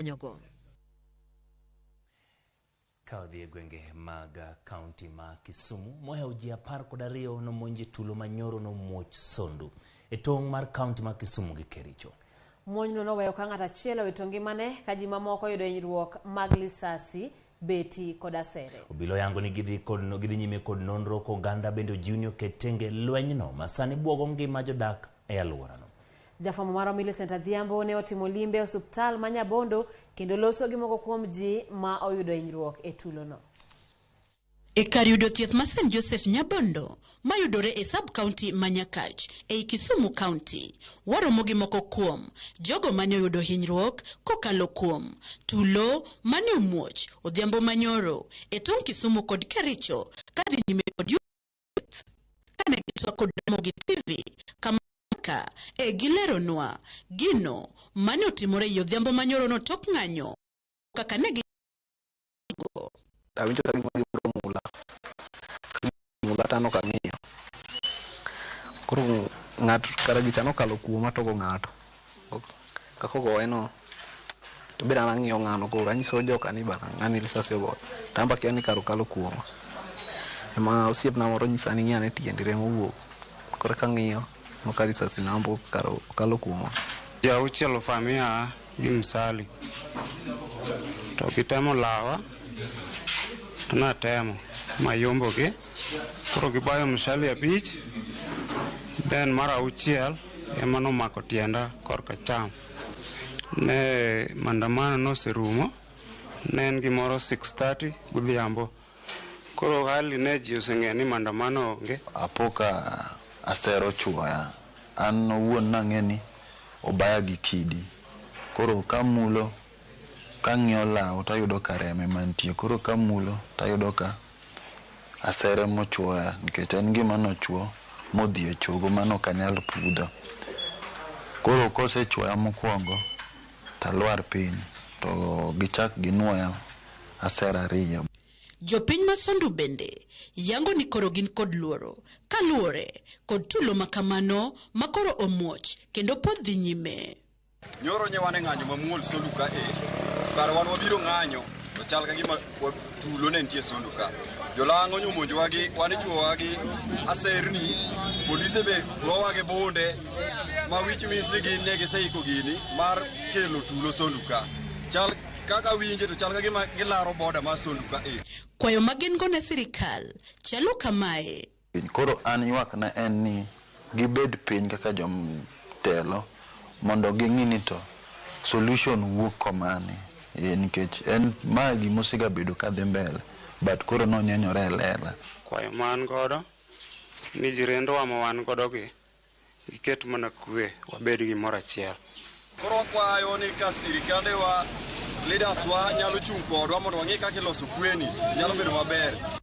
Ng'anyogo. Ka odhi e gwenge mag kaunti ma Kisumu, mohewo ji 12 nomonji tulo manyoro nomuoch Sondu e tong' mar kaunti ma Kisumu gi Kericho. Muojno noweyo ka ng'at achiel owito ngimane ka ji mamoko oyudo hinyruok mag lisasi, beti kod asere. Obila oyango ni gidhi nyime kod nonro koganda bende ojiw ni oket tenge lwenyno ma sani buogo ngima jodak e alworano. Jafwambo marwa Millicent Adhiambo ne otimo limbe e osuptal ma Nyabondo kendo loso gi moko kuom ji ma oyudo hinyruok e tulono. E kar yudo thieth ma St. Joseph Nyabondo mayudore e sub-county ma Nyakach ei Kisumu County, waromo gi moko kuom jogo mane oyudo hinyruok kokalo kuom tulo mane omuoch odhiambo manyoro e tong' Kisumu kod Kericho kadhi nyime kod yudo thieth. Kane gitwak kod Ramogi TV kama ka e gileronwa gino mane otimore ei odhiambo manyoro no tok ng'anyo kaka ne gi Awinjo ka gima gimoro mula. Mula to an ok ang'iyo. Koro ng'at kara gicha nokalo kuoma to ogo ng'ato. Kaka ogoye no to be an ang'iyo ng'ano koro anyiso joka ni bana ng'ani lisasi ogoyo. To an be akia ni kara okalo kuoma. Ema osiepna moro nyisa ni ng'i ane tiendi remo wuok. Koro eka ang'iyo aneno ka lisasi na kara okalo kuoma. Ji auchiel ofamia gi msali to gitemo lawa to natemo mayombogi koro gibayo msali 5 then mar auchiel ema nomako tienda korka cham. Ne maandamano noserumo ne en gimoro 6:30 godhiambo. Koro hali ne ji oseng'eyo ni maandamano onge. Apo ka asero chuoya, an owuon nang'e ni obaya gi kidi. Koro kamulo, kang'iyo law tayudo ka remo ema nitie. Koro kamulo tayudo ka asere mochuoya nikech en gima nochuo modhi e chogo mane ok anyal pudho. Koro kosechuoya mokwongo talwar piny to gichak ginuoya asere 2. Jopiny ma Sondu bende yango ni koro gin kod luoro kaluwore kod tulo makamano makoro omuoch kendo pod dhi nyime. Nyoro nye wan e ng'anyo mamuol Sondu ka e, kar wan wabiro ng'anyo to chal ka gima tulo ne nitie Sondu ka. Jolang'o nyomonjowa gi wan ichuowa gi aserni, polise be gowa gi bunde, ma which means ni gin ne giseiko gini mar kelo tulo Sondu ka. Chal kaka winje to chal ka gima gilaro boda mar Sondu ka e. Kwayo ma gin go ne sirikal chalo kamae. Koro an ywakna en ni gibed piny kaka jotelo mondo ging'i ni to solution wuok komane. Nikech en ma gima osegabedo kadhi mbele but koro nonyenyore e lela. Kwayo ma an godo ni jirendwa ma wan godo gi giket mana kwe wabed gimoro achiel. Koro wakwayo ni ka sirikandewa, leaders wa nyalo chung' kodwa mondo wang'e kaka iloso kweni, nyalo bedo maber.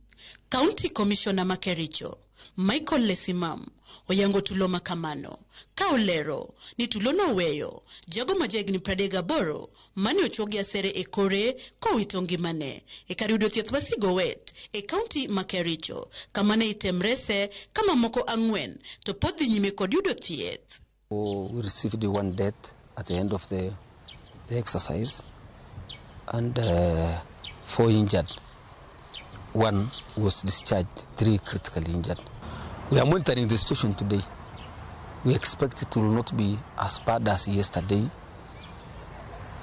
County Commissioner ma Kericho, Michael Lesimam, oyango tulo makamano ka olero ni tulo noweyo jago ma jahigni 38 mane ochuo gi asere e kore kowito ngimane e kar yudo thieth ma Sigowet e kaunti ma Kericho kama ne item rese ka mamoko 4 to pod dhi nyime kod yudo thieth. We received 1 death at the end of the exercise and 4 injured. 1 was discharged, 3 critically injured. We are monitoring the situation today. We expect it will not be as bad as yesterday,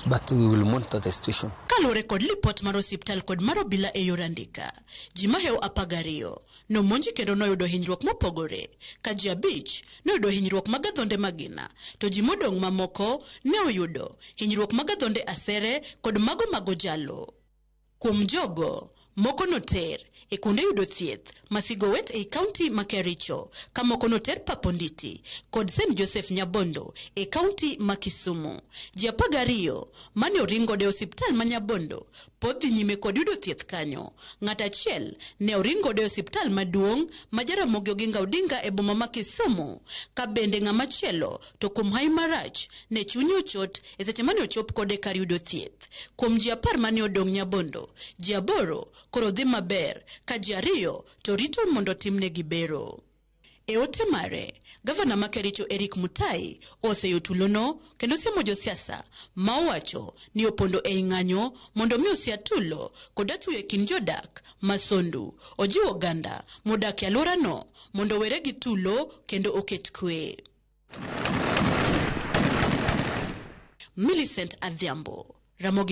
but we will monitor the situation. Kaluwore kod lipot mar osiptal kod mar obila e yor andika, ji mahewo 12 nomonji kendo noyudo hinyruok mopogore, ka ji 5 noyudo hinyruok mag adhonde magina, to ji modong' mamoko ne oyudo hinyruok mag adhonde asere kod mago mag ojalo. Kuom jogo, moko noter e kuonde yudo thieth ma Sigowet ei kaunti ma Kericho, ka moko noter Paponditi kod St. Joseph Nyabondo e kaunti ma Kisumu. Ji 12 mane oring godo e osiptal ma Nyabondo pod dhi nyime kod yudo thieth kanyo. Ng'at achiel ne oring godo e osiptal maduong' ma Jaramogi Oginga Odinga e boma ma Kisumu, ka bende ng'ama chielo to kuom hawi marach ne chunye ochot e seche mane ochop kode kar yudo thieth. Kuom ji 10 mane odong' Nyabondo, ji 8 koro dhi maber, ka ji 2 to rito mondo timnegi bero. E ote mare, gavana ma Kericho Eric Mutai oseyo tulono kendo siemo josiasa ma owacho ni opondo ei ng'anyo mondo mi osia tulo kod athuyo e kind jodak ma Sondu. Ojiwo oganda modak e alworano mondo owere gi tulo kendo oket kwe. Millicent Adhiambo, Ramogi.